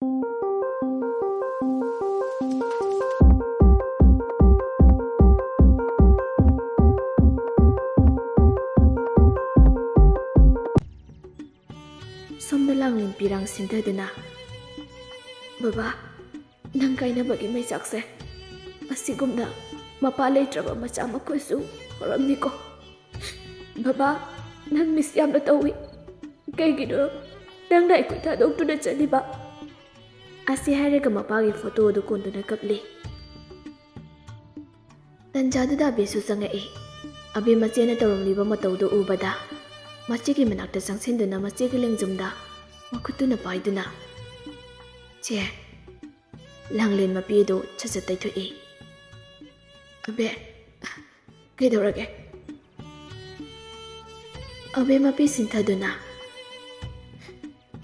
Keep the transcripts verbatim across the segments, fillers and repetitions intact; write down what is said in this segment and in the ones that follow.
ꯁꯣꯝꯗ ꯂꯥꯡꯂꯦꯟ ꯄꯤꯔꯥꯡ ꯁꯤꯟꯊꯗꯨꯅ, "ꯕꯕꯥ, ꯅꯪ ꯀꯥꯏꯅꯕꯒꯤ ꯃꯩꯆꯥꯛꯁꯦ ꯑꯁꯤꯒꯨꯝꯅ ꯃꯄꯥ ꯂꯩꯇ꯭ꯔꯕ ꯃꯆꯥ ꯃꯈꯣꯏꯁꯨ ꯍꯧꯔꯝꯅꯤꯀꯣ꯫ ꯕꯕꯥ, ꯅꯪ ꯃꯤꯁ ꯌꯥꯝꯅ ꯇꯧꯏ꯫ ꯀꯩꯒꯤꯅꯣ ꯅꯪꯅ ꯑꯩꯈꯣꯏ ꯊꯥꯗꯣꯛꯇꯨꯅ ꯆꯠꯂꯤꯕ?" ꯑꯁꯤ ꯍꯥꯏꯔꯒ ꯃꯄꯥꯒꯤ ꯐꯣꯇꯣ ꯑꯗꯨ ꯀꯣꯟꯗꯨꯅ ꯀꯞꯂꯤ꯫ ꯇꯟꯖꯥꯗꯨꯗ ꯑꯕꯦꯁꯨ ꯆꯪꯉꯛꯏ꯫ ꯑꯕꯦ ꯃꯆꯦꯅ ꯇꯧꯔꯝꯂꯤꯕ ꯃꯇꯧꯗꯨ ꯎꯕꯗ ꯃꯆꯦꯒꯤ ꯃꯅꯥꯛꯇ ꯆꯪꯁꯤꯟꯗꯨꯅ ꯃꯆꯦꯒꯤ ꯂꯦꯡꯖꯨꯝꯗ ꯃꯈꯨꯠꯇꯨꯅ ꯄꯥꯏꯗꯨꯅ, "ꯆꯦ"꯫ ꯂꯥꯡꯂꯦꯟ ꯃꯄꯤ ꯑꯗꯨ ꯁꯠ ꯁꯠ ꯇꯩꯊꯣꯛꯏ꯫ "ꯑꯕꯦ, ꯀꯩꯗꯧꯔꯒꯦ?" ꯑꯕꯦ ꯃꯄꯤ ꯁꯤꯟꯊꯗꯨꯅ,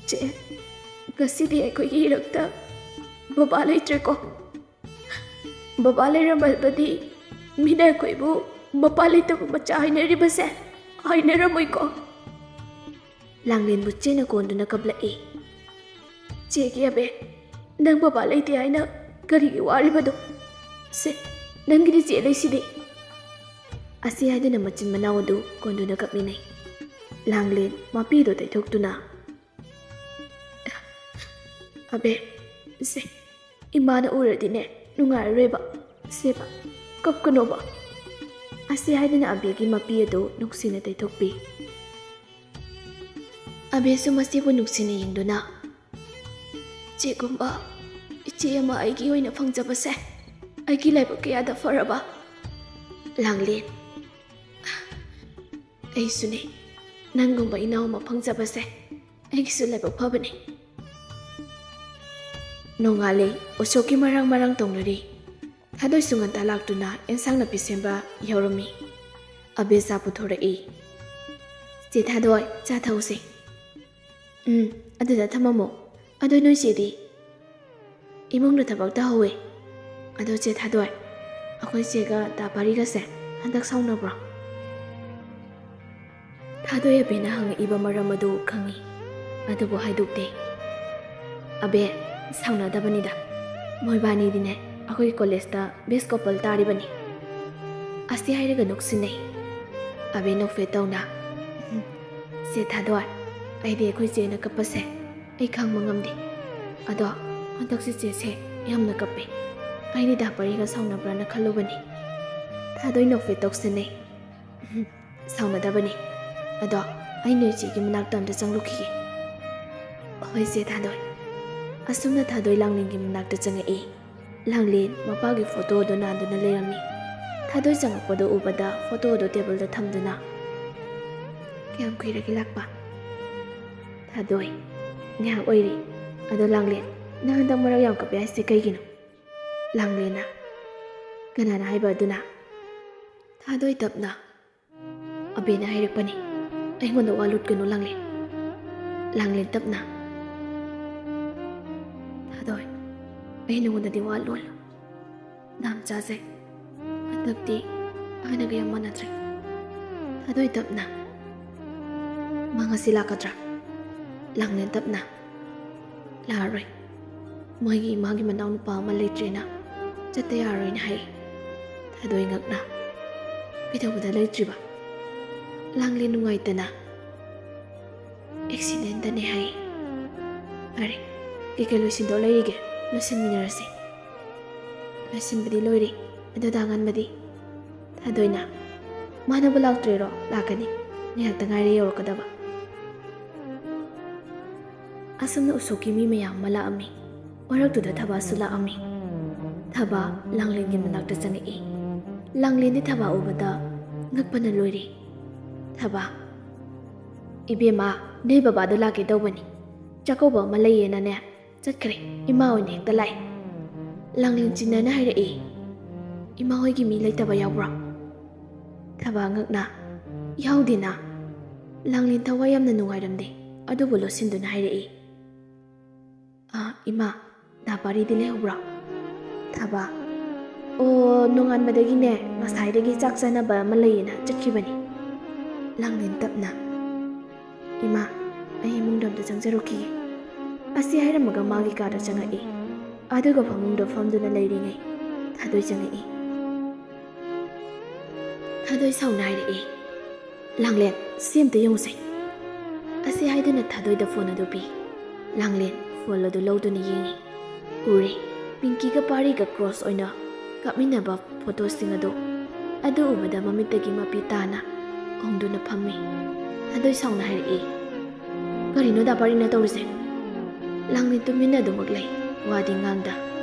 "ꯆꯦ, ꯉꯁꯤꯗꯤ ꯑꯩꯈꯣꯏꯒꯤ ꯏꯔꯛꯇ ꯕꯕꯥ ꯂꯩꯇ꯭ꯔꯦꯀꯣ꯫ ꯕꯕꯥ ꯂꯩꯔꯝꯃꯕꯗꯤ ꯃꯤꯅ ꯑꯩꯈꯣꯏꯕꯨ ꯃꯄꯥ ꯂꯩꯇꯕ ꯃꯆꯥ ꯍꯥꯏꯅꯔꯤꯕꯁꯦ ꯍꯥꯏꯅꯔꯝꯃꯣꯏꯀꯣ꯫" ꯂꯥꯡꯂꯦꯟꯕꯨ ꯆꯦꯅ ꯀꯣꯟꯗꯨꯅ ꯀꯞꯂꯛꯏ꯫ "ꯆꯦꯒꯤ ꯑꯕꯦ, ꯅꯪ ꯕꯕꯥ ꯂꯩꯇꯦ ꯍꯥꯏꯅ ꯀꯔꯤꯒꯤ ꯋꯥꯔꯤꯕꯗꯣ? ꯁꯦ, ꯅꯪꯒꯤꯗꯤ ꯆꯦ ꯂꯩꯁꯤꯗꯤ꯫" ꯑꯁꯤ ꯍꯥꯏꯗꯨꯅ ꯃꯆꯤꯟ ꯃꯅꯥꯎ ꯑꯗꯨ ꯀꯣꯟꯗꯨꯅ ꯀꯞꯃꯤꯟꯅꯩ꯫ ꯂꯥꯡꯂꯦꯟ ꯃꯄꯤꯗꯨ ꯇꯩꯊꯣꯛꯇꯨꯅ, "ꯑꯕꯦ, ꯁꯦ, ꯏꯃꯥꯅ ꯎꯔꯗꯤꯅꯦ ꯅꯨꯡꯉꯥꯏꯔꯔꯣꯏꯕ꯫ ꯁꯦꯕ, ꯀꯞꯀꯅꯣꯕ꯫" ꯑꯁꯤ ꯍꯥꯏꯗꯨꯅ ꯑꯕꯦꯒꯤ ꯃꯄꯤ ꯑꯗꯨ ꯅꯨꯡꯁꯤꯅ ꯇꯩꯊꯣꯛꯄꯤ꯫ ꯑꯕꯦꯁꯨ ꯃꯁꯤꯕꯨ ꯅꯨꯡꯁꯤꯅ ꯌꯦꯡꯗꯨꯅ, "ꯆꯦꯒꯨꯝꯕ ꯏꯆꯦ ꯑꯃ ꯑꯩꯒꯤ ꯑꯣꯏꯅ ꯐꯪꯖꯕꯁꯦ ꯑꯩꯒꯤ ꯂꯥꯏꯕꯛ ꯀꯌꯥꯗ ꯐꯔꯕ꯫" ꯂꯥꯡꯂꯦꯟ, "ꯑꯩꯁꯨꯅꯦ, ꯅꯪꯒꯨꯝꯕ ꯏꯅꯥꯎ ꯑꯃ ꯐꯪꯖꯕꯁꯦ ꯑꯩꯒꯤꯁꯨ ꯂꯥꯏꯕꯛ ꯐꯕꯅꯦ꯫" ꯅꯣꯡꯉꯥꯜꯂꯦ, ꯎꯁꯣꯞꯀꯤ ꯃꯔꯥꯡ ꯃꯔꯥꯡ ꯇꯧꯅꯔꯤ꯫ ꯊꯥꯗꯣꯏꯁꯨ ꯉꯟꯇꯥ ꯂꯥꯛꯇꯨꯅ ꯑꯦꯟꯁꯥꯡ ꯅꯥꯄꯤ ꯁꯦꯝꯕ ꯌꯥꯎꯔꯝꯃꯤ꯫ ꯑꯕꯦ ꯆꯥ ꯄꯨꯊꯣꯔꯛꯏ꯫ "ꯆꯦ ꯊꯥꯗꯣꯏ, ꯆꯥ ꯊꯛꯎꯁꯦ꯫" "ꯎꯝ, ꯑꯗꯨꯗ ꯊꯝꯃꯝꯃꯣ꯫ ꯑꯗꯣ ꯅꯣꯏ ꯆꯦꯗꯤ?" "ꯏꯃꯨꯡꯗ ꯊꯕꯛ ꯇꯧꯍꯧꯋꯦ꯫ ꯑꯗꯣ ꯆꯦ ꯊꯥꯗꯣꯏ, ꯑꯩꯈꯣꯏ ꯆꯦꯒ ꯗꯥ ꯄꯥꯔꯤꯒꯁꯦ ꯍꯟꯗꯛ ꯁꯥꯎꯅꯕ꯭ꯔꯣ?" ꯊꯥꯗꯣꯏ ꯑꯕꯦꯅ ꯍꯪꯉꯛꯏꯕ ꯃꯔꯝ ꯑꯗꯨ ꯈꯪꯏ, ꯑꯗꯨꯕꯨ ꯍꯥꯏꯗꯣꯛꯇꯦ꯫ ꯑꯕꯦ, ꯁꯥꯎꯅꯗꯕꯅꯤꯗ꯫ ꯃꯣꯏꯕꯥꯅꯤꯗꯤꯅꯦ ꯑꯩꯈꯣꯏ ꯀꯣꯂꯦꯖꯇ ꯕꯦꯁ ꯀꯣꯄꯜ ꯇꯥꯔꯤꯕꯅꯤ꯫ ꯑꯁꯤ ꯍꯥꯏꯔꯒ ꯅꯣꯛꯁꯤꯟꯅꯩ꯫ ꯑꯕꯦ ꯅꯣꯛꯐꯦꯠ ꯇꯧꯅ, "ꯎꯝ, ꯆꯦ ꯊꯥꯗꯣꯏ, ꯑꯩꯗꯤ ꯑꯩꯈꯣꯏ ꯆꯦꯅ ꯀꯞꯄꯁꯦ ꯑꯩ ꯈꯥꯡꯕ ꯉꯝꯗꯦ꯫ ꯑꯗꯣ ꯍꯟꯗꯛꯁꯤ ꯆꯦꯁꯦ ꯌꯥꯝꯅ ꯀꯞꯄꯦ꯫ ꯑꯩꯗꯤ ꯗꯥ ꯄꯔꯤꯒ ꯁꯥꯎꯅꯕ꯭ꯔꯅ ꯈꯜꯂꯨꯕꯅꯤ"꯫ ꯊꯥꯗꯣꯏ ꯅꯣꯛꯐꯦꯠ ꯇꯧꯁꯤꯟꯅꯩ꯫ "ꯎꯝ, ꯁꯥꯎꯅꯗꯕꯅꯤ꯫ ꯑꯗꯣ ꯑꯩ ꯅꯣꯏ ꯆꯦꯒꯤ ꯃꯅꯥꯛꯇ ꯑꯝꯇ ꯆꯪꯂꯨꯈꯤꯒꯦ"꯫ "ꯍꯣꯏ ꯆꯦ ꯊꯥꯗꯣꯏ"꯫ ꯑꯁꯨꯝꯅ ꯊꯥꯗꯣꯏ ꯂꯥꯡꯂꯦꯟꯒꯤ ꯃꯅꯥꯛꯇ ꯆꯪꯉꯛꯏ꯫ ꯂꯥꯡꯂꯦꯟ ꯃꯄꯥꯒꯤ ꯐꯣꯇꯣ ꯑꯗꯨ ꯅꯥꯟꯗꯨꯅ ꯂꯩꯔꯝꯃꯤ꯫ ꯊꯥꯗꯣꯏ ꯆꯪꯉꯛꯄꯗꯨ ꯎꯕꯗ ꯐꯣꯇꯣ ꯑꯗꯨ ꯇꯦꯕꯜꯗ ꯊꯝꯗꯨꯅ, "ꯀꯌꯥꯝ ꯀꯨꯏꯔꯒꯦ ꯂꯥꯛꯄ?" ꯊꯥꯗꯣꯏ, "ꯉꯥꯏꯍꯥꯛ ꯑꯣꯏꯔꯦ꯫ ꯑꯗꯣ ꯂꯥꯡꯂꯦꯟ, ꯅꯪ ꯍꯟꯗꯛ ꯃꯔꯛ ꯌꯥꯝ ꯀꯞꯄꯦ ꯍꯥꯏꯁꯦ ꯀꯩꯒꯤꯅꯣ?" ꯂꯥꯡꯂꯦꯟꯅ, "ꯀꯅꯥꯅ ꯍꯥꯏꯕ ꯑꯗꯨꯅ?" ꯊꯥꯗꯣꯏ ꯇꯞꯅ, "ꯑꯕꯦꯅ ꯍꯥꯏꯔꯛꯄꯅꯤ꯫ ꯑꯩꯉꯣꯟꯗ ꯋꯥ ꯂꯣꯠꯀꯅꯨ ꯂꯥꯡꯂꯦꯟ"꯫ ꯂꯥꯡꯂꯦꯟ ꯇꯞꯅ, "ꯊꯥꯗꯣꯏ, ꯑꯩ ꯅꯉꯣꯟꯗꯗꯤ ꯋꯥ ꯂꯣꯜꯂꯣꯏ꯫ ꯅꯥꯝꯆꯥꯁꯦ ꯍꯟꯗꯛꯇꯤ ꯍꯥꯟꯅꯒ ꯌꯥꯝ ꯃꯥꯟꯅꯗ꯭ꯔꯦ"꯫ ꯊꯥꯗꯣꯏ ꯇꯞꯅ, "ꯃꯥ ꯉꯁꯤ ꯂꯥꯛꯀꯗ꯭ꯔꯥ?" ꯂꯥꯡꯂꯦꯟ ꯇꯞꯅ, "ꯂꯥꯛꯑꯔꯣꯏ꯫ ꯃꯣꯏꯒꯤ ꯏꯃꯥꯒꯤ ꯃꯅꯥꯎꯅꯨꯄꯥ ꯑꯃ ꯂꯩꯇ꯭ꯔꯦꯅ ꯆꯠꯇ ꯌꯥꯔꯣꯏꯅ ꯍꯥꯏ"꯫ ꯊꯥꯗꯣꯏ ꯉꯛꯅ, "ꯀꯩꯗꯧꯕꯗ ꯂꯩꯇ꯭ꯔꯤꯕ?" ꯂꯥꯡꯂꯦꯟ ꯅꯨꯡꯉꯥꯏꯇꯅ, "ꯑꯦꯛꯁꯤꯗꯦꯟꯇꯅꯦ ꯍꯥꯏ"꯫ "ꯐꯔꯦ, ꯀꯩꯀꯩ ꯂꯣꯏꯁꯤꯟꯗꯧ ꯂꯩꯔꯤꯒꯦ ꯂꯣꯏꯁꯤꯟꯃꯤꯟꯅꯔꯁꯤ"꯫ "ꯂꯣꯏꯁꯤꯟꯕꯗꯤ ꯂꯣꯏꯔꯦ, ꯑꯗꯣ ꯗꯥ ꯉꯥꯟꯕꯗꯤ?" ꯊꯥꯗꯣꯏꯅ, "ꯃꯥꯅꯕꯨ ꯂꯥꯛꯇ꯭ꯔꯤꯔꯣ? ꯂꯥꯛꯀꯅꯤ, ꯉꯥꯏꯍꯥꯛꯇ ꯉꯥꯏꯔꯦ ꯌꯧꯔꯛꯀꯗꯕ"꯫ ꯑꯁꯨꯝꯅ ꯎꯁꯣꯞꯀꯤ ꯃꯤ ꯃꯌꯥꯝ ꯑꯃ ꯂꯥꯛꯑꯝꯃꯤ꯫ ꯃꯔꯛꯇꯨꯗ ꯊꯕꯥꯁꯨ ꯂꯥꯛꯑꯝꯃꯤ꯫ ꯊꯕꯥ ꯂꯥꯡꯂꯦꯟꯒꯤ ꯃꯅꯥꯛꯇ ꯆꯪꯉꯛꯏ꯫ ꯂꯥꯡꯂꯦꯟꯗꯤ ꯊꯕꯥ ꯎꯕꯗ ꯉꯛꯄꯅ ꯂꯣꯏꯔꯦ꯫ ꯊꯕꯥ, "ꯏꯕꯦꯝꯃ, ꯅꯣꯏ ꯕꯕꯥꯗꯣ ꯂꯥꯛꯀꯦ ꯇꯧꯕꯅꯤ, ꯆꯥꯛꯀꯧꯕ ꯑꯃ ꯂꯩꯌꯦꯅꯅꯦ ꯆꯠꯈ꯭ꯔꯦ꯫ ꯏꯃꯥ ꯍꯣꯏꯅ ꯍꯦꯛꯇ ꯂꯥꯛꯑꯦ"꯫ ꯂꯥꯡꯂꯦꯟ ꯆꯤꯟꯅꯅ ꯍꯥꯏꯔꯛꯏ꯫ "ꯏꯃꯥ ꯍꯣꯏꯒꯤ ꯃꯤ ꯂꯩꯇꯕ ꯌꯥꯎꯕ꯭ꯔꯣ?" ꯊꯕꯥ ꯉꯛꯅ, "ꯌꯥꯎꯗꯦꯅ"꯫ ꯂꯥꯡꯂꯦꯟ ꯊꯋꯥꯏ ꯌꯥꯝꯅ ꯅꯨꯡꯉꯥꯏꯔꯝꯗꯦ, ꯑꯗꯨꯕꯨ ꯂꯣꯠꯁꯤꯟꯗꯨꯅ ꯍꯥꯏꯔꯛꯏ꯫ "ꯑꯥ, ꯏꯃꯥ, ꯗꯥ ꯄꯥꯔꯤꯗꯤ ꯂꯩꯍꯧꯕ꯭ꯔꯣ?" ꯊꯕꯥ, "ꯑꯣ, ꯅꯣꯡꯉꯥꯟꯕꯗꯒꯤꯅꯦ, ꯉꯁꯥꯏꯗꯒꯤ ꯆꯥꯛ ꯆꯥꯅꯕ ꯑꯃ ꯂꯩꯌꯦꯅ ꯆꯠꯈꯤꯕꯅꯤ"꯫ ꯂꯥꯡꯂꯦꯟ ꯇꯞꯅ, "ꯏꯃꯥ, ꯑꯩ ꯏꯃꯨꯡꯗ ꯑꯝꯇ ꯆꯪꯖꯔꯨꯈꯤꯒꯦ"꯫ ꯑꯁꯤ ꯍꯥꯏꯔꯝꯃꯒ ꯃꯥꯒꯤ ꯀꯥꯗ ꯆꯪꯉꯛꯏ꯫ ꯑꯗꯨꯒ ꯐꯃꯨꯡꯗ ꯐꯝꯗꯨꯅ ꯂꯩꯔꯤꯉꯩ ꯊꯥꯗꯣꯏ ꯆꯪꯉꯛꯏ꯫ ꯊꯥꯗꯣꯏ ꯁꯥꯎꯅ ꯍꯥꯏꯔꯛꯏ, "ꯂꯥꯡꯂꯦꯟ, ꯁꯤ ꯑꯝꯇ ꯌꯦꯡꯉꯨꯁꯦ"꯫ ꯑꯁꯤ ꯍꯥꯏꯗꯨꯅ ꯊꯥꯗꯣꯏꯗ ꯐꯣꯟ ꯑꯗꯨ ꯄꯤ꯫ ꯂꯥꯡꯂꯦꯟ ꯐꯣꯟ ꯑꯗꯨ ꯂꯧꯗꯨꯅ ꯌꯦꯡꯉꯤ꯫ ꯎꯔꯦ, ꯄꯤꯡꯀꯤꯒ ꯄꯥꯔꯤꯒ ꯀ꯭ꯔꯣꯁ ꯑꯣꯏꯅ ꯀꯥꯞꯃꯤꯟꯅꯕ ꯐꯣꯇꯣꯁꯤꯡ ꯑꯗꯨ꯫ ꯑꯗꯨ ꯎꯕꯗ ꯃꯃꯤꯠꯇꯒꯤ ꯃꯄꯤ ꯇꯥꯅ ꯎꯪꯗꯨꯅ ꯐꯝꯃꯤ꯫ ꯊꯥꯗꯣꯏ ꯁꯥꯎꯅ ꯍꯥꯏꯔꯛꯏ, "ꯀꯔꯤꯅꯣ ꯗꯥ ꯄꯥꯔꯤꯅ ꯇꯧꯔꯤꯁꯦ? ꯂꯥꯡꯂꯦꯟ ꯇꯨꯃꯤꯟꯅ ꯑꯗꯨꯃꯛ ꯂꯩ, ꯋꯥꯗꯤ ꯉꯥꯡꯗ꯫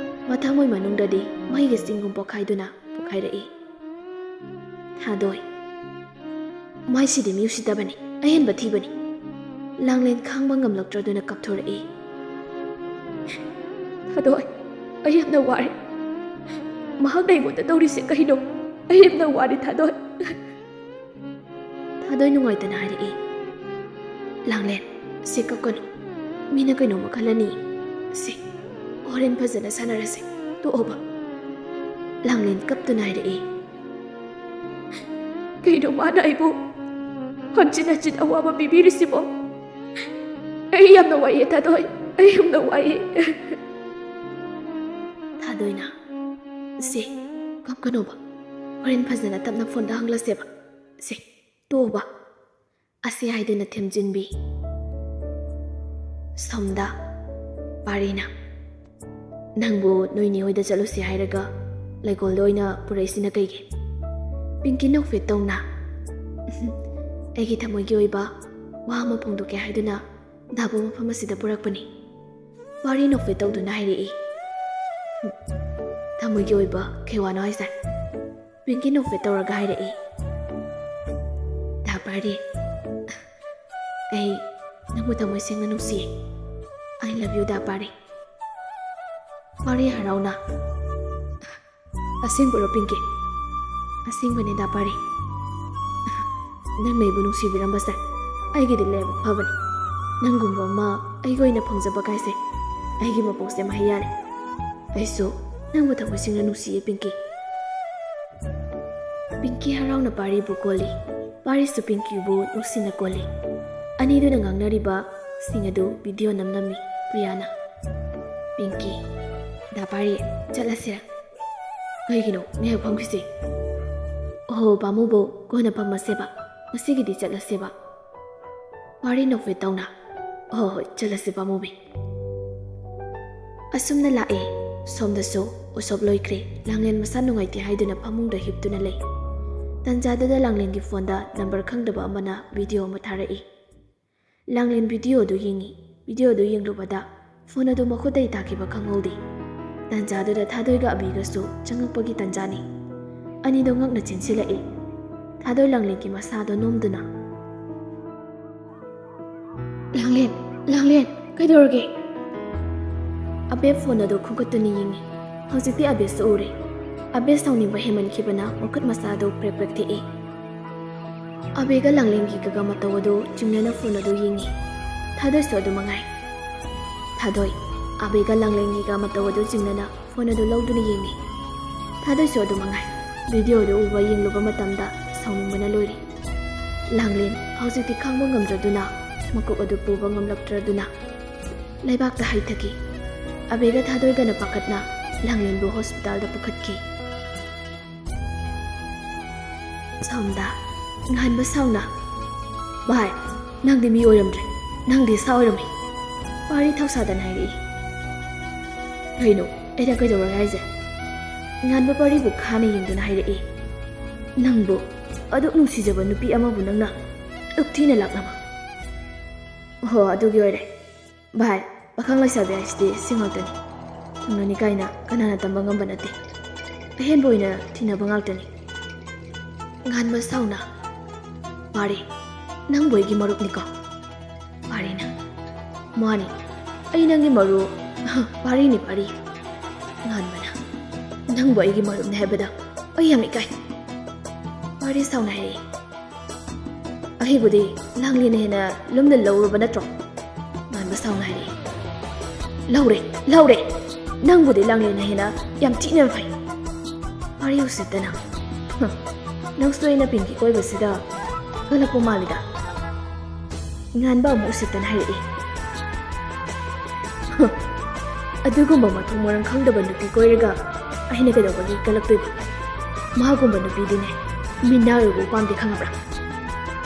ꯃꯊꯃꯣꯏ ꯃꯅꯨꯡꯗꯗꯤ ꯃꯩꯒꯤ ꯆꯤꯡꯒꯨꯝ ꯄꯣꯛꯈꯥꯏꯗꯨꯅ ꯄꯣꯛꯈꯥꯏꯔꯛꯏ"꯫ ꯊꯥꯗꯣꯏ, "ꯃꯥꯏꯁꯤꯗꯤ ꯃꯤ ꯎꯁꯤꯠꯇꯕꯅꯤ, ꯑꯍꯦꯟꯕ ꯊꯤꯕꯅꯤ"꯫ ꯂꯥꯡꯂꯦꯟ ꯈꯥꯡꯕ ꯉꯝꯂꯛꯇ꯭ꯔꯗꯨꯅ ꯀꯞꯊꯣꯔꯛꯏ꯫ "ꯊꯥꯗꯣꯏ, ꯑꯩ ꯌꯥꯝꯅ ꯋꯥꯔꯦ꯫ ꯃꯍꯥꯛꯅ ꯑꯩꯉꯣꯟꯗ ꯇꯧꯔꯤꯁꯦ ꯀꯩꯅꯣ? ꯑꯩ ꯌꯥꯝꯅ ꯋꯥꯔꯦ, ꯊꯥꯗꯣꯏ"꯫ ꯊꯥꯗꯣꯏ ꯅꯨꯡꯉꯥꯏꯇꯅ ꯍꯥꯏꯔꯛꯏ, "ꯂꯥꯡꯂꯦꯟ, ꯁꯤ ꯀꯞꯀꯅꯨ꯫ ꯃꯤꯅ ꯀꯩꯅꯣꯝꯃ ꯈꯜꯂꯅꯤ꯫ ꯁꯤ, ꯍꯣꯔꯦꯟ ꯐꯖꯅ ꯁꯥꯟꯅꯔꯁꯤ꯫ ꯇꯣꯛꯑꯣꯕ"꯫ ꯂꯥꯡꯂꯦꯟ ꯀꯞꯇꯨꯅ ꯍꯥꯏꯔꯛꯏ, "ꯀꯩꯅꯣ ꯃꯥꯅ ꯑꯩꯕꯨ ꯍꯟꯖꯤꯟ ꯍꯟꯖꯤꯟ ꯑꯋꯥꯕ ꯄꯤꯕꯤꯔꯤꯁꯤꯕꯣ? ꯑꯩ ꯌꯥꯝꯅ ꯋꯥꯏꯑꯦ ꯊꯥꯗꯣꯏ, ꯑꯩ ꯌꯥꯝꯅ ꯋꯥꯏꯑꯦ"꯫ ꯊꯥꯗꯣꯏꯅ, "ꯁꯦ, ꯀꯞꯀꯅꯣꯕ, ꯍꯣꯔꯦꯟ ꯐꯖꯅ ꯇꯞꯅ ꯐꯣꯟꯗ ꯍꯪꯂꯁꯦꯕ꯫ ꯁꯦ, ꯇꯣꯛꯑꯣꯕ"꯫ ꯑꯁꯤ ꯍꯥꯏꯗꯨꯅ ꯊꯦꯝꯖꯤꯟꯕꯤ꯫ ꯁꯣꯝꯗ ꯄꯥꯔꯤꯅ, "ꯅꯪꯕꯨ ꯅꯣꯏꯅꯦ ꯍꯣꯏꯗ ꯆꯠꯂꯨꯁꯤ ꯍꯥꯏꯔꯒ ꯂꯩꯀꯣꯜꯗ ꯑꯣꯏꯅ ꯄꯨꯔꯛꯏꯁꯤꯅ ꯀꯩꯒꯤ?" ꯄꯤꯡꯀꯤ ꯅꯣꯛꯐꯦꯠ ꯇꯧꯅ, "ꯑꯩꯒꯤ ꯊꯃꯣꯏꯒꯤ ꯑꯣꯏꯕ ꯋꯥ ꯑꯃ ꯐꯣꯡꯗꯣꯛꯀꯦ ꯍꯥꯏꯗꯨꯅ ꯗꯥꯕꯨ ꯃꯐꯝ ꯑꯁꯤꯗ ꯄꯨꯔꯛꯄꯅꯤ"꯫ ꯄꯥꯔꯤ ꯅꯣꯛꯐꯦꯠ ꯇꯧꯗꯨꯅ ꯍꯥꯏꯔꯛꯏ꯫ "ꯊꯃꯣꯏꯒꯤ ꯑꯣꯏꯕ ꯀꯩ ꯋꯥꯅꯣ ꯍꯥꯏꯁꯦ?" ꯄꯤꯡꯀꯤ ꯅꯣꯛꯐꯦꯠ ꯇꯧꯔꯒ ꯍꯥꯏꯔꯛꯏ, "ꯗꯥ ꯄꯥꯔꯤ, ꯑꯩ ꯅꯪꯕꯨ ꯊꯃꯣꯏ ꯁꯦꯡꯅ ꯅꯨꯡꯁꯤꯌꯦ꯫ I love you, ꯗꯥ ꯄꯥꯔꯤ"꯫ ꯄꯥꯔꯤ ꯍꯔꯥꯎꯅ, "ꯑꯁꯦꯡꯕꯔꯣ ꯄꯤꯡꯀꯤ?" "ꯑꯁꯦꯡꯕꯅꯦ ꯗꯥ ꯄꯥꯔꯤ꯫ ꯅꯪꯅ ꯑꯩꯕꯨ ꯅꯨꯡꯁꯤꯕꯤꯔꯝꯕꯁꯦ ꯑꯩꯒꯤꯗꯤ ꯂꯥꯏꯕꯛ ꯐꯕꯅꯤ꯫ ꯅꯪꯒꯨꯝꯕ ꯑꯃ ꯑꯩꯒꯤ ꯑꯣꯏꯅ ꯐꯪꯖꯕ ꯀꯥꯏꯁꯦ ꯑꯩꯒꯤ ꯃꯄꯣꯛꯁꯦ ꯃꯍꯩ ꯌꯥꯜꯂꯦ꯫ ꯑꯩꯁꯨ ꯅꯪꯕꯨ ꯊꯃꯣꯏ ꯁꯦꯡꯅ ꯅꯨꯡꯁꯤꯌꯦ ꯄꯤꯡꯀꯤ"꯫ ꯄꯤꯡꯀꯤ ꯍꯔꯥꯎꯅ ꯄꯥꯔꯤꯕꯨ ꯀꯣꯜꯂꯤ꯫ ꯄꯥꯔꯤꯁꯨ ꯄꯤꯡꯀꯤꯕꯨ ꯅꯨꯡꯁꯤꯅ ꯀꯣꯜꯂꯤ꯫ ꯑꯅꯤꯗꯨꯅ ꯉꯥꯡꯅꯔꯤꯕꯁꯤꯡ ꯑꯗꯨ ꯚꯤꯗꯤꯑꯣ ꯅꯝꯂꯝꯃꯤ꯫ ꯄ꯭ꯔꯤꯌꯥꯅ, "ꯄꯤꯡꯀꯤ, ꯗꯥ ꯄꯥꯔꯤ, ꯆꯠꯂꯁꯤꯔ?" "ꯀꯩꯒꯤꯅꯣ? ꯉꯥꯏꯍꯥꯛ ꯐꯝꯈꯤꯁꯤ꯫" "ꯑꯣꯍꯣ, ꯄꯥꯝꯃꯨꯕꯧ, ꯀꯣꯟꯅ ꯐꯝꯃꯁꯦꯕ꯫ ꯉꯁꯤꯒꯤꯗꯤ ꯆꯠꯂꯁꯦꯕ꯫" ꯄꯥꯔꯤ ꯅꯣꯛꯐꯦꯠ ꯇꯧꯅ, "ꯍꯣꯏ, ꯍꯣꯏ, ꯆꯠꯂꯁꯤ ꯄꯥꯝꯃꯨꯕꯤ꯫" ꯑꯁꯨꯝꯅ ꯂꯥꯛꯑꯦ꯫ ꯁꯣꯝꯗꯁꯨ ꯎꯁꯣꯞ ꯂꯣꯏꯈ꯭ꯔꯦ꯫ ꯂꯥꯡꯂꯦꯟ ꯃꯁꯥ ꯅꯨꯡꯉꯥꯏꯇꯦ ꯍꯥꯏꯗꯨꯅ ꯐꯃꯨꯡꯗ ꯍꯤꯞꯇꯨꯅ ꯂꯩ꯫ ꯇꯟꯖꯥꯗꯨꯗ ꯂꯥꯡꯂꯦꯟꯒꯤ ꯐꯣꯟꯗ ꯅꯝꯕꯔ ꯈꯪꯗꯕ ꯑꯃꯅ ꯚꯤꯗꯤꯑꯣ ꯑꯃ ꯊꯥꯔꯛꯏ꯫ ꯂꯥꯡꯂꯦꯟ ꯚꯤꯗꯤꯑꯣꯗꯨ ꯌꯦꯡꯉꯤ꯫ ꯚꯤꯗꯤꯑꯣꯗꯨ ꯌꯦꯡꯂꯨꯕꯗ ꯐꯣꯟ ꯑꯗꯨ ꯃꯈꯨꯠꯇꯩ ꯇꯥꯈꯤꯕ ꯈꯪꯍꯧꯗꯦ꯫ ꯇꯟꯖꯥꯗꯨꯗ ꯊꯥꯗꯣꯏꯒ ꯑꯕꯤꯒꯁꯨ ꯆꯪꯉꯛꯄꯒꯤ ꯇꯟꯖꯥꯅꯤ꯫ ꯑꯅꯤꯗꯣ ꯉꯛꯅ ꯆꯦꯟꯁꯤꯜꯂꯛꯏ꯫ ꯊꯥꯗꯣꯏ ꯂꯥꯡꯂꯦꯟꯒꯤ ꯃꯁꯥꯗꯣ ꯅꯣꯝꯗꯨꯅ, "ꯂꯥꯡꯂꯦꯟ, ꯂꯥꯡꯂꯦꯟ, ꯀꯩꯗꯧꯔꯒꯦ?" ꯑꯕꯦ ꯐꯣꯟ ꯑꯗꯨ ꯈꯨꯝꯒꯠꯇꯨꯅ ꯌꯦꯡꯉꯤ꯫ ꯍꯧꯖꯤꯛꯇꯤ ꯑꯕꯦꯁꯨ ꯎꯔꯦ꯫ ꯑꯕꯦ ꯁꯥꯎꯅꯤꯡꯕ ꯍꯦꯟꯃꯟꯈꯤꯕꯅ ꯃꯈꯨꯠ ꯃꯁꯥꯗꯨ ꯄ꯭ꯔꯦꯛ ꯄ꯭ꯔꯦꯛ ꯊꯦꯛꯏ꯫ ꯑꯕꯦꯒ ꯂꯥꯡꯂꯦꯟꯒꯤꯒ ꯃꯇꯧ ꯑꯗꯨ ꯆꯤꯡꯅꯅ ꯐꯣꯟ ꯑꯗꯨ ꯌꯦꯡꯉꯤ꯫ ꯊꯥꯗꯣꯏꯁꯨ ꯑꯗꯨ ꯃꯉꯥꯏ꯫ ꯊꯥꯗꯣꯏ, ꯑꯕꯦꯒ ꯂꯥꯡꯂꯦꯟꯒꯤꯒ ꯃꯇꯧ ꯑꯗꯨ ꯆꯤꯡꯅꯅ ꯐꯣꯟ ꯑꯗꯨ ꯂꯧꯗꯨꯅ ꯌꯦꯡꯉꯤ꯫ ꯊꯥꯗꯣꯏꯁꯨ ꯑꯗꯨ ꯃꯉꯥꯏ꯫ ꯚꯤꯗꯤꯑꯣ ꯑꯗꯨ ꯎꯕ ꯌꯦꯡꯂꯨꯕ ꯃꯇꯝꯗ ꯁꯥꯎꯅꯤꯡꯕꯅ ꯂꯣꯏꯔꯤ꯫ ꯂꯥꯡꯂꯦꯟ ꯍꯧꯖꯤꯛꯇꯤ ꯈꯥꯡꯕ ꯉꯝꯗ꯭ꯔꯗꯨꯅ, ꯃꯀꯣꯛ ꯑꯗꯨ ꯄꯨꯕ ꯉꯝꯂꯛꯇ꯭ꯔꯗꯨꯅ ꯂꯩꯕꯥꯛꯇ ꯍꯩꯊꯈꯤ꯫ ꯑꯕꯦꯒ ꯊꯥꯗꯣꯏꯒꯅ ꯄꯥꯈꯠꯅ ꯂꯥꯡꯂꯦꯟꯕꯨ ꯍꯣꯁꯄꯤꯇꯥꯜꯗ ꯄꯨꯈꯠꯈꯤ꯫ ꯁꯣꯝꯗ ꯉꯥꯟꯕ ꯁꯥꯎꯅ, "ꯚꯥꯏ, ꯅꯪꯗꯤ ꯃꯤ ꯑꯣꯏꯔꯝꯗ꯭ꯔꯦ, ꯅꯪꯗꯤ ꯁꯥ ꯑꯣꯏꯔꯝꯃꯤ꯫" ꯄꯥꯔꯤ ꯊꯧꯁꯥꯗꯅ ꯍꯥꯏꯔꯛꯏ꯫ "ꯀꯩꯅꯣ, ꯑꯩꯅ ꯀꯩꯗꯧꯔꯒꯦ ꯍꯥꯏꯁꯦ?" ꯉꯥꯟꯕ ꯄꯥꯔꯤꯕꯨ ꯈꯥꯅ ꯌꯦꯡꯗꯨꯅ ꯍꯥꯏꯔꯛꯏ꯫ "ꯅꯪꯕꯨ ꯑꯗꯨꯛ ꯅꯨꯡꯁꯤꯖꯕ ꯅꯨꯄꯤ ꯑꯃꯕꯨ ꯅꯪꯅ ꯑꯗꯨꯛ ꯊꯤꯅ ꯂꯥꯛꯅꯕ?" "ꯑꯣꯍꯣ, ꯑꯗꯨꯒꯤ ꯑꯣꯏꯔꯦ꯫ ꯚꯥꯏ, ꯄꯥꯈꯪ ꯂꯩꯁꯥꯕꯤ ꯍꯥꯏꯁꯤꯗꯤ ꯁꯤ ꯉꯥꯛꯇꯅꯤ꯫ ꯊꯨꯡꯅꯅꯤ ꯀꯥꯏꯅ ꯀꯅꯥꯅ ꯇꯝꯕ ꯉꯝꯕ ꯅꯠꯇꯦ꯫ ꯑꯍꯦꯟꯕ ꯑꯣꯏꯅ ꯊꯤꯅꯕ ꯉꯥꯛꯇꯅꯤ꯫" ꯉꯥꯟꯕ ꯁꯥꯎꯅ, "ꯄꯥꯔꯤ, ꯅꯪꯕꯨ ꯑꯩꯒꯤ ꯃꯔꯨꯞꯅꯤꯀꯣ?" ꯄꯥꯔꯤꯅ, "ꯃꯥꯅꯤ, ꯑꯩ ꯅꯪꯒꯤ ꯃꯔꯨꯞ ꯄꯥꯔꯤꯅꯤ, ꯄꯥꯔꯤ꯫" ꯉꯥꯟꯕꯅ, "ꯅꯪꯕꯨ ꯑꯩꯒꯤ ꯃꯔꯨꯞꯅꯤ ꯍꯥꯏꯕꯗ ꯑꯩ ꯌꯥꯝ ꯏꯀꯥꯏ꯫" ꯄꯥꯔꯤ ꯁꯥꯎꯅ ꯍꯥꯏꯔꯛꯏ꯫ "ꯑꯩꯕꯨꯗꯤ ꯂꯥꯡꯂꯦꯟꯅ ꯍꯦꯟꯅ ꯂꯨꯝꯅ ꯂꯧꯔꯕ ꯅꯠꯇ꯭ꯔꯣ?" ꯉꯥꯟꯕ ꯁꯥꯎꯅ ꯍꯥꯏꯔꯛꯏ꯫ "ꯂꯧꯔꯦ, ꯂꯧꯔꯦ꯫ ꯅꯪꯕꯨꯗꯤ ꯂꯥꯡꯂꯦꯟꯅ ꯍꯦꯟꯅ ꯌꯥꯝ ꯊꯤꯅ ꯐꯩ꯫" ꯄꯥꯔꯤ ꯎꯁꯤꯠꯇꯅ, "ꯍꯨꯝ, ꯅꯪꯁꯨ ꯑꯩꯅ ꯄꯤꯡꯀꯤ ꯀꯣꯏꯕꯁꯤꯗ ꯀꯜꯂꯛꯄ ꯃꯥꯜꯂꯤꯗ꯫" ꯉꯥꯟꯕ ꯑꯃꯨꯛ ꯎꯁꯤꯠꯇꯅ ꯍꯥꯏꯔꯛꯏ꯫ ꯑꯗꯨꯒꯨꯝꯕ ꯃꯊꯣꯡ ꯃꯔꯝ ꯈꯪꯗꯕ ꯅꯨꯄꯤ ꯀꯣꯏꯔꯒ ꯑꯩꯅ ꯀꯩꯗꯧꯕꯒꯤ ꯀꯜꯂꯛꯇꯣꯏꯕ? ꯃꯥꯒꯨꯝꯕ ꯅꯨꯄꯤꯗꯤꯅꯦ, ꯃꯤꯅꯥꯏ ꯑꯣꯏꯕ ꯄꯥꯝꯗꯦ, ꯈꯪꯉꯕ꯭ꯔꯥ?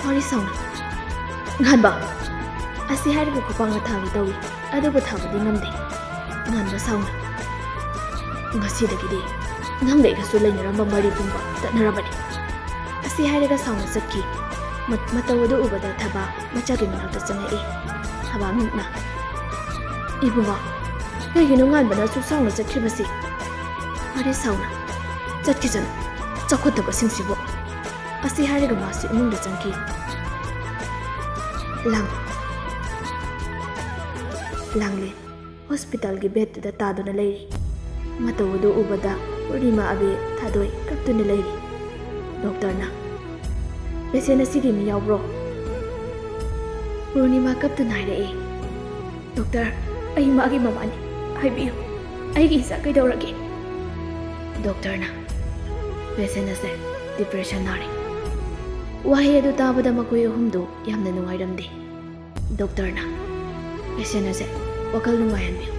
ꯋꯥꯔꯤ ꯁꯥꯎꯅ꯫ ꯉꯥꯟꯕ! ꯑꯁꯤ ꯍꯥꯏꯔꯒ ꯈꯨꯄꯥꯛꯅ ꯊꯥꯒꯦ ꯇꯧꯏ, ꯑꯗꯨꯕꯨ ꯊꯥꯕꯗꯤ ꯉꯝꯗꯦ꯫ ꯉꯥꯟꯕ ꯁꯥꯎꯅ꯫ ꯉꯁꯤꯗꯒꯤꯗꯤ ꯅꯪꯒ ꯑꯩꯒꯁꯨ ꯂꯩꯅꯔꯝꯕ ꯃꯔꯤ ꯄꯨꯝꯕ ꯇꯠꯅꯔꯕꯅꯤ꯫ ꯑꯁꯤ ꯍꯥꯏꯔꯒ ꯁꯥꯎꯅ ꯆꯠꯈꯤ꯫ ꯃ-, ꯃꯇꯧ ꯑꯗꯨ ꯎꯕꯗ ꯊꯕꯥ ꯃꯆꯥꯒꯤ ꯃꯅꯥꯛꯇ ꯆꯪꯉꯛꯏ꯫ ꯊꯕꯥ ꯃꯤꯠꯅ, "ꯏꯕꯨꯡꯉꯣ, ꯀꯩꯒꯤꯅꯣ ꯉꯥꯟꯕꯅ ꯑꯁꯨꯛ ꯁꯥꯎꯅ ꯆꯠꯈ꯭ꯔꯤꯕꯁꯤ?" "ꯐꯔꯦ ꯁꯥꯎꯅ, ꯆꯠꯈꯤꯁꯅꯨ, ꯆꯥꯎꯈꯠꯇꯕꯁꯤꯡꯁꯤꯕꯨ"꯫ ꯑꯁꯤ ꯍꯥꯏꯔꯒ ꯃꯥꯁꯨ ꯏꯃꯨꯡꯗ ꯆꯪꯈꯤ꯫ ꯂꯥꯡ-, ꯂꯥꯡꯂꯦꯟ ꯍꯣꯁꯄꯤꯇꯥꯜꯒꯤ ꯕꯦꯗꯇꯨꯗ ꯇꯥꯗꯨꯅ ꯂꯩꯔꯤ꯫ ꯃꯇꯧ ꯑꯗꯨ ꯎꯕꯗ ꯄꯨꯔꯅꯤꯃꯥ, ꯑꯕꯦ, ꯊꯥꯗꯣꯏ ꯀꯞꯇꯨꯅ ꯂꯩꯔꯤ꯫ ꯗꯣꯛꯇꯔꯅ, "ꯄꯦꯁꯦꯟ ꯑꯁꯤꯒꯤ ꯃꯤ ꯌꯥꯎꯕ꯭ꯔꯣ?" ꯄꯨꯔꯅꯤꯃꯥ ꯀꯞꯇꯨꯅ ꯍꯥꯏꯔꯛꯏ, "ꯗꯣꯛꯇꯔ, ꯑꯩ ꯃꯥꯒꯤ ꯃꯃꯥꯅꯤ꯫ ꯍꯥꯏꯕꯤꯌꯨ, ꯑꯩꯒꯤ ꯏꯆꯥ ꯀꯩꯗꯧꯔꯒꯦ?" ꯗꯣꯛꯇꯔꯅ, "ꯄꯦꯁꯦꯟ ꯑꯁꯦ ꯗꯤꯄ꯭ꯔꯦꯁꯟ ꯅꯥꯔꯦ"꯫ ꯋꯥꯍꯩ ꯑꯗꯨ ꯇꯥꯕꯗ ꯃꯈꯣꯏ ꯑꯍꯨꯝꯗꯨ ꯌꯥꯝꯅ ꯅꯨꯡꯉꯥꯏꯔꯝꯗꯦ꯫ ꯗꯣꯛꯇꯔꯅ, "ꯄꯦꯁꯦꯟ ꯑꯁꯦ ꯋꯥꯈꯜ ꯅꯨꯡꯉꯥꯏꯍꯟꯕꯤꯌꯨ,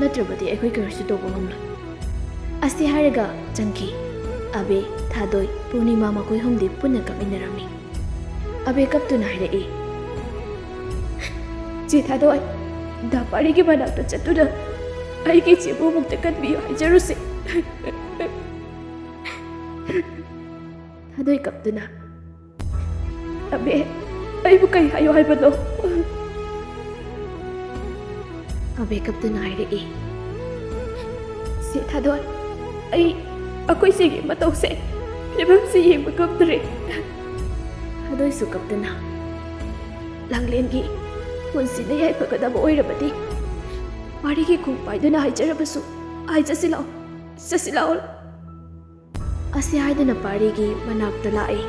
ꯅꯠꯇ꯭ꯔꯕꯗꯤ ꯑꯩꯈꯣꯏ ꯀꯔꯤꯁꯨ ꯇꯧꯕ ꯉꯝꯂꯣꯏ"꯫ ꯑꯁꯤ ꯍꯥꯏꯔꯒ ꯆꯪꯈꯤ꯫ ꯑꯕꯦ, ꯊꯥꯗꯣꯏ, ꯄꯨꯔꯅꯤꯃꯥ ꯃꯈꯣꯏ ꯑꯍꯨꯝꯗꯤ ꯄꯨꯟꯅ ꯀꯞꯃꯤꯟꯅꯔꯝꯃꯤ꯫ ꯑꯕꯦ ꯀꯞꯇꯨꯅ ꯍꯥꯏꯔꯛꯏ, "ꯆꯦ ꯊꯥꯗꯣꯏ, ꯗꯥ ꯄꯥꯔꯤꯒꯤ ꯃꯅꯥꯛꯇ ꯆꯠꯇꯨꯅ ꯑꯩꯒꯤ ꯏꯆꯦꯕꯨ ꯑꯃꯨꯛꯇ ꯀꯟꯕꯤꯌꯨ ꯍꯥꯏꯖꯔꯨꯁꯤ"꯫ ꯊꯥꯗꯣꯏ ꯀꯞꯇꯨꯅ, "ꯑꯕꯦ, ꯑꯩꯕꯨ ꯀꯩ ꯍꯥꯏꯌꯣ ꯍꯥꯏꯕꯅꯣ?" ꯑꯕꯦ ꯀꯞꯇꯨꯅ ꯍꯥꯏꯔꯛꯏ, "ꯆꯦ ꯊꯥꯗꯣꯏ, ꯑꯩ ꯑꯩꯈꯣꯏ ꯆꯦꯒꯤ ꯃꯇꯧꯁꯦ, ꯐꯤꯕꯝꯁꯦ ꯌꯦꯡꯕ ꯉꯝꯗ꯭ꯔꯦ"꯫ ꯊꯥꯗꯣꯏꯁꯨ ꯀꯞꯇꯨꯅ, "ꯂꯥꯡꯂꯦꯟꯒꯤ ꯄꯨꯟꯁꯤꯅ ꯌꯥꯏꯐꯒꯗꯕ ꯑꯣꯏꯔꯕꯗꯤ ꯄꯥꯔꯤꯒꯤ ꯈꯣꯡ ꯄꯥꯏꯗꯨꯅ ꯍꯥꯏꯖꯔꯕꯁꯨ, ꯍꯥꯏꯖꯁꯤ ꯂꯥꯎ, ꯆꯠꯁꯤ ꯂꯥꯎ"꯫ ꯑꯁꯤ ꯍꯥꯏꯗꯨꯅ ꯄꯥꯔꯤꯒꯤ ꯃꯅꯥꯛꯇ ꯂꯥꯛꯏ꯫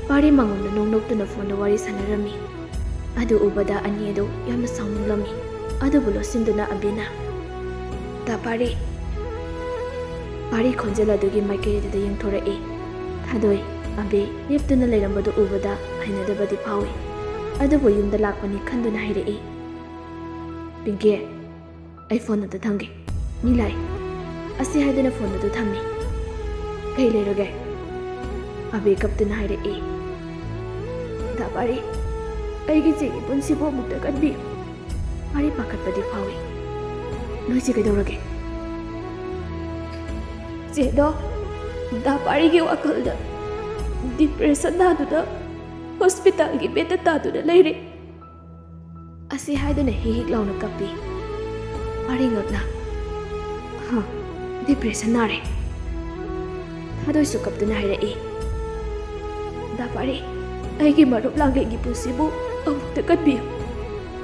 ꯄꯥꯔꯤ ꯃꯉꯣꯟꯗ ꯅꯣꯛ ꯅꯣꯛꯇꯨꯅ ꯐꯣꯟꯗ ꯋꯥꯔꯤ ꯁꯥꯟꯅꯔꯝꯃꯤ꯫ ꯑꯗꯨ ꯎꯕꯗ ꯑꯅꯤ ꯑꯗꯨ ꯌꯥꯝꯅ ꯁꯥꯎꯅꯤꯡꯂꯝꯃꯤ꯫ ꯑꯗꯨꯕꯨ ꯂꯣꯠꯁꯤꯟꯗꯨꯅ ꯑꯕꯦꯅ, "ꯗꯥ ꯄꯥꯔꯤ"꯫ ꯄꯥꯔꯤ ꯈꯣꯟꯖꯦꯜ ꯑꯗꯨꯒꯤ ꯃꯥꯏꯀꯩ ꯑꯗꯨꯗ ꯌꯦꯡꯊꯣꯔꯛꯏ꯫ ꯊꯥꯗꯣꯏ, ꯑꯕꯦ ꯂꯦꯞꯇꯨꯅ ꯂꯩꯔꯝꯕꯗꯨ ꯎꯕꯗ ꯍꯩꯅꯗꯕꯗꯤ ꯐꯥꯎꯏ꯫ ꯑꯗꯨꯕꯨ ꯌꯨꯝꯗ ꯂꯥꯛꯄꯅꯤ ꯈꯟꯗꯨꯅ ꯍꯥꯏꯔꯛꯏ, "ꯄꯤꯡꯀꯤ, ꯑꯩ ꯐꯣꯟ ꯑꯗꯨ ꯊꯝꯒꯦ꯫ ꯅꯤꯂꯥꯏ꯫ ꯑꯁꯤ ꯍꯥꯏꯗꯨꯅ ꯐꯣꯟ ꯑꯗꯨ ꯊꯝꯃꯤ꯫ "ꯀꯩ ꯂꯩꯔꯒꯦ?" ꯑꯕꯦ ꯀꯞꯇꯨꯅ ꯍꯥꯏꯔꯛꯏ꯫ "ꯗꯥ ꯄꯥꯔꯤ, ꯑꯩꯒꯤ ꯆꯦꯒꯤ ꯄꯨꯟꯁꯤꯕꯨ ꯑꯃꯨꯛꯇ ꯀꯟꯕꯤꯌꯨ꯫" ꯄꯥꯔꯤ ꯄꯥꯈꯠꯄꯗꯤ ꯐꯥꯎꯏ꯫ "ꯅꯣꯏꯁꯤ ꯀꯩꯗꯧꯔꯒꯦ?" "ꯆꯦꯗꯣ, ꯗꯥ ꯄꯥꯔꯤꯒꯤ ꯋꯥꯈꯜꯗ ꯗꯤꯄ꯭ꯔꯦꯁꯟ ꯅꯥꯗꯨꯅ ꯍꯣꯁꯄꯤꯇꯥꯜꯒꯤ ꯕꯦꯗꯇ ꯇꯥꯗꯨꯅ ꯂꯩꯔꯦ꯫" ꯑꯁꯤ ꯍꯥꯏꯗꯨꯅ ꯍꯤꯛ ꯍꯤꯛ ꯂꯥꯎꯅ ꯀꯞꯄꯤ꯫ ꯄꯥꯔꯤ ꯉꯛꯅ, "ꯍꯥ, ꯗꯤꯄ꯭ꯔꯦꯁꯟ ꯅꯥꯔꯦ?" ꯊꯥꯗꯣꯏꯁꯨ ꯀꯞꯇꯨꯅ ꯍꯥꯏꯔꯛꯏ꯫ "ꯗꯥ ꯄꯥꯔꯤ, ꯑꯩꯒꯤ ꯃꯔꯨꯞ ꯂꯥꯡꯂꯦꯟꯒꯤ ꯄꯨꯟꯁꯤꯕꯨ ꯑꯃꯨꯛꯇ ꯀꯟꯕꯤꯌꯨ꯫"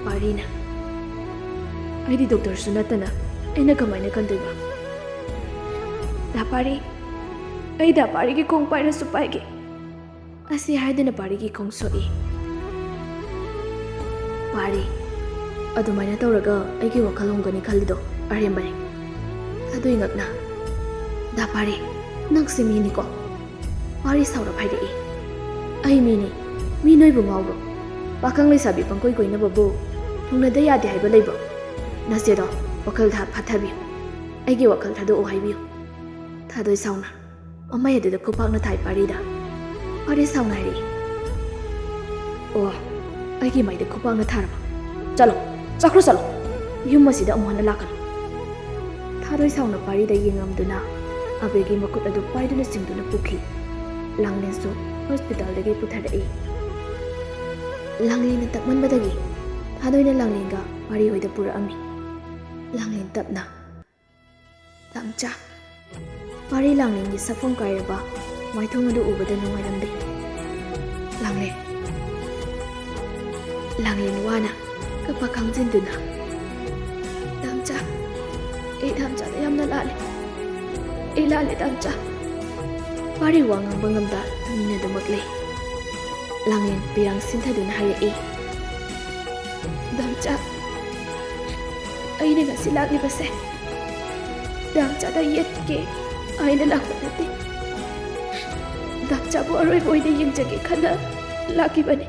ꯄꯥꯔꯤꯅ, "ꯑꯩꯗꯤ ꯗꯣꯛꯇꯔꯁꯨ ꯅꯠꯇꯅ ꯑꯩꯅ ꯀꯃꯥꯏꯅ ꯀꯟꯗꯣꯏꯕ?" "ꯗꯥ ꯄꯥꯔꯤ, ꯑꯩ ꯗꯥ ꯄꯥꯔꯤꯒꯤ ꯈꯣꯡ ꯄꯥꯏꯔꯁꯨ ꯄꯥꯏꯒꯦ꯫" ꯑꯁꯤ ꯍꯥꯏꯗꯨꯅ ꯄꯥꯔꯤꯒꯤ ꯈꯣꯡ ꯁꯣꯛꯏ꯫ "ꯄꯥꯔꯤ, ꯑꯗꯨꯃꯥꯏꯅ ꯇꯧꯔꯒ ꯑꯩꯒꯤ ꯋꯥꯈꯜ ꯍꯣꯡꯒꯅꯤ ꯈꯜꯂꯤꯗꯣ ꯑꯔꯦꯝꯕꯅꯤ꯫" ꯊꯥꯗꯣꯏ ꯉꯛꯅ, "ꯗꯥ ꯄꯥꯔꯤ, ꯅꯪꯁꯦ ꯃꯤꯅꯤꯀꯣ?" ꯄꯥꯔꯤ ꯁꯥꯎꯔꯞ ꯍꯥꯏꯔꯛꯏ꯫ "ꯑꯩ ꯃꯤꯅꯤ꯫ ꯃꯤ ꯅꯣꯏꯕꯨ ꯉꯥꯎꯕ꯭ꯔꯣ? ꯄꯥꯈꯪ ꯂꯩꯁꯥꯕꯤ ꯄꯪꯀꯣꯏ ꯀꯣꯏꯅꯕꯕꯨ ꯊꯨꯡꯅꯗ ꯌꯥꯗꯦ ꯍꯥꯏꯕ ꯂꯩꯕ꯭ꯔꯣ? ꯅꯆꯦꯗꯣ ꯋꯥꯈꯜ ꯊꯥ-, ꯐꯥꯊꯕꯤꯌꯨ꯫ ꯑꯩꯒꯤ ꯋꯥꯈꯜ ꯊꯥꯗꯣꯛꯎ ꯍꯥꯏꯕꯤꯌꯨ꯫" ꯊꯥꯗꯣꯏ ꯁꯥꯎꯅ ꯃꯃꯩ ꯑꯗꯨꯗ ꯈꯨꯄꯥꯛꯅ ꯊꯥꯏ ꯄꯥꯔꯤꯗ꯫ ꯄꯥꯔꯤ ꯁꯥꯎꯅ ꯍꯥꯏꯔꯛꯏ, "ꯑꯣ, ꯑꯩꯒꯤ ꯃꯥꯏꯗ ꯈꯨꯄꯥꯛꯅ ꯊꯥꯔꯕ? ꯆꯠꯂꯣ, ꯆꯠꯈ꯭ꯔꯣ, ꯆꯠꯂꯣ꯫ ꯌꯨꯝ ꯑꯁꯤꯗ ꯑꯃꯨꯛ ꯍꯟꯅ ꯂꯥꯛꯀꯅꯨ꯫" ꯊꯥꯗꯣꯏ ꯁꯥꯎꯅ ꯄꯥꯔꯤꯗ ꯌꯦꯡꯉꯝꯗꯨꯅ ꯑꯕꯦꯒꯤ ꯃꯈꯨꯠ ꯑꯗꯨ ꯄꯥꯏꯗꯨꯅ ꯆꯤꯡꯗꯨꯅ ꯄꯨꯈꯤ꯫ ꯂꯥꯡꯂꯦꯟꯁꯨ ꯍꯣꯁꯄꯤꯇꯥꯜꯗꯒꯤ ꯄꯨꯊꯔꯛꯏ꯫ ꯂꯥꯡꯂꯦꯟꯅ ꯇꯛꯃꯟꯕꯗꯒꯤ ꯊꯥꯗꯣꯏꯅ ꯂꯥꯡꯂꯦꯟꯒ ꯄꯥꯔꯤ ꯍꯣꯏꯗ ꯄꯨꯔꯛꯑꯝꯃꯤ꯫ ꯂꯥꯡꯂꯦꯟ ꯇꯞꯅ, "ꯇꯥꯝꯆꯥ꯫" ꯄꯥꯔꯤ ꯂꯥꯡꯂꯦꯟꯒꯤ ꯁꯛꯐꯝ ꯀꯥꯏꯔꯕ ꯃꯥꯏꯊꯣꯡ ꯑꯗꯨ ꯎꯕꯗ ꯅꯨꯡꯉꯥꯏꯔꯝꯗꯦ꯫ ꯂꯥꯡꯂꯦꯟ, ꯂꯥꯡꯂꯦꯟ ꯋꯥꯅ ꯀꯞꯄ ꯈꯥꯡꯖꯤꯟꯗꯨꯅ, "ꯇꯥꯝꯆꯥ, ꯑꯩ ꯇꯥꯝꯆꯥꯗ ꯌꯥꯝꯅ ꯂꯥꯜꯂꯦ꯫ ꯑꯩ ꯂꯥꯜꯂꯦ, ꯇꯥꯝꯆꯥ꯫" ꯄꯥꯔꯤ ꯋꯥ ꯉꯥꯡꯕ ꯉꯝꯗ ꯇꯨꯃꯤꯟꯅꯗꯨꯃꯛ ꯂꯩ꯫ ꯂꯥꯡꯂꯦꯟ ꯄꯤꯔꯥꯡ ꯁꯤꯟꯊꯗꯨꯅ ꯍꯥꯏꯔꯛꯏ, "ꯗꯥꯝꯆꯥ, ꯑꯩꯅ ꯉꯁꯤ ꯂꯥꯛꯂꯤꯕꯁꯦ ꯗꯥꯝꯆꯥꯗ ꯌꯦꯠꯀꯦ ꯍꯥꯏꯅ ꯂꯥꯛꯄ ꯅꯠꯇꯦ꯫ ꯗꯥꯝꯆꯥꯕꯨ ꯑꯔꯣꯏꯕ ꯑꯣꯏꯅ ꯌꯦꯡꯖꯒꯦ ꯈꯟꯅ ꯂꯥꯛꯈꯤꯕꯅꯤ꯫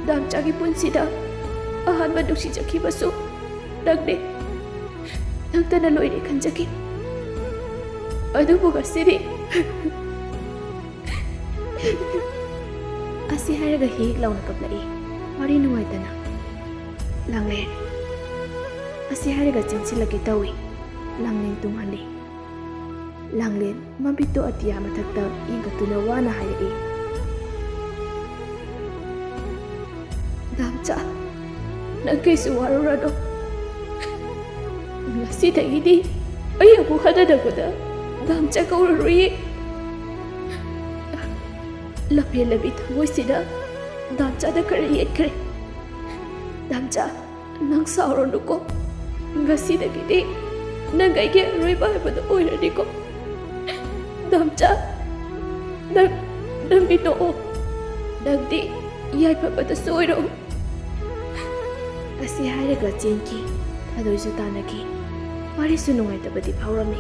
ꯗꯥꯝꯆꯥꯒꯤ ꯄꯨꯟꯁꯤꯗ ꯑꯍꯥꯟꯕ ꯅꯨꯡꯁꯤꯖꯈꯤꯕꯁꯨ ꯅꯪꯅꯤ꯫ ꯅꯪꯇꯅ ꯂꯣꯏꯔꯦ ꯈꯟꯖꯈꯤ꯫ ꯑꯗꯨꯕꯨ ꯉꯁꯤꯗꯤ ꯑꯁꯤ ꯍꯥꯏꯔꯒ ꯍꯤꯛ ꯂꯥꯎꯅ ꯀꯞꯂꯛꯏ꯫ ꯋꯥꯔꯤ ꯅꯨꯡꯉꯥꯏꯇꯅ꯫ ꯂꯥꯡꯂꯦꯟ꯫ ꯑꯁꯤ ꯍꯥꯏꯔꯒ ꯆꯦꯟꯁꯤꯜꯂꯛꯀꯦ ꯇꯧꯏ꯫ ꯂꯥꯡꯂꯦꯟ ꯇꯨꯡꯍꯜꯂꯤ꯫ ꯂꯥꯡꯂꯦꯟ ꯃꯃꯤꯠꯇꯣ ꯑꯇꯤꯌꯥ ꯃꯊꯛꯇ ꯌꯦꯡꯒꯠꯇꯨꯅ ꯋꯥꯅ ꯍꯥꯏꯔꯛꯏ꯫ ꯗꯥꯝꯆꯥ, ꯅꯪ ꯀꯩꯁꯨ ꯋꯥꯔꯨꯔꯅꯨ꯫ ꯉꯁꯤꯗꯒꯤꯗꯤ ꯑꯩ ꯑꯃꯨꯛ ꯍꯟꯅ ꯅꯪꯉꯣꯟꯗ ꯗꯥꯝꯆꯥ ꯀꯧꯔꯔꯣꯏꯌꯦ꯫ ꯂꯝꯍꯦꯜꯂꯕꯤ ꯊꯃꯣꯏꯁꯤꯅ ꯗꯥꯝꯆꯥꯗ ꯈꯔ ꯌꯦꯠꯈ꯭ꯔꯦ꯫ ꯗꯥꯝꯆꯥ, ꯅꯪ ꯁꯥꯎꯔꯅꯨꯀꯣ꯫ ꯉꯁꯤꯗꯒꯤꯗꯤ ꯅꯪ ꯑꯩꯒꯤ ꯑꯔꯣꯏꯕ ꯍꯥꯏꯕꯗꯣ ꯑꯣꯏꯔꯅꯤꯀꯣ꯫ ꯗꯥꯝꯆꯥ, ꯅꯪ, ꯅꯪꯗꯤ ꯅꯣꯛꯑꯣ꯫ ꯅꯪꯗꯤ ꯌꯥꯏꯐꯕꯗꯁꯨ ꯑꯣꯏꯔꯣ꯫ ꯑꯁꯤ ꯍꯥꯏꯔꯒ ꯆꯦꯟꯈꯤ꯫ ꯊꯥꯗꯣꯏꯁꯨ ꯇꯥꯟꯅꯈꯤ꯫ ꯋꯥꯔꯤꯁꯨ ꯅꯨꯡꯉꯥꯏꯇꯕꯗꯤ ꯐꯥꯎꯔꯝꯃꯤ꯫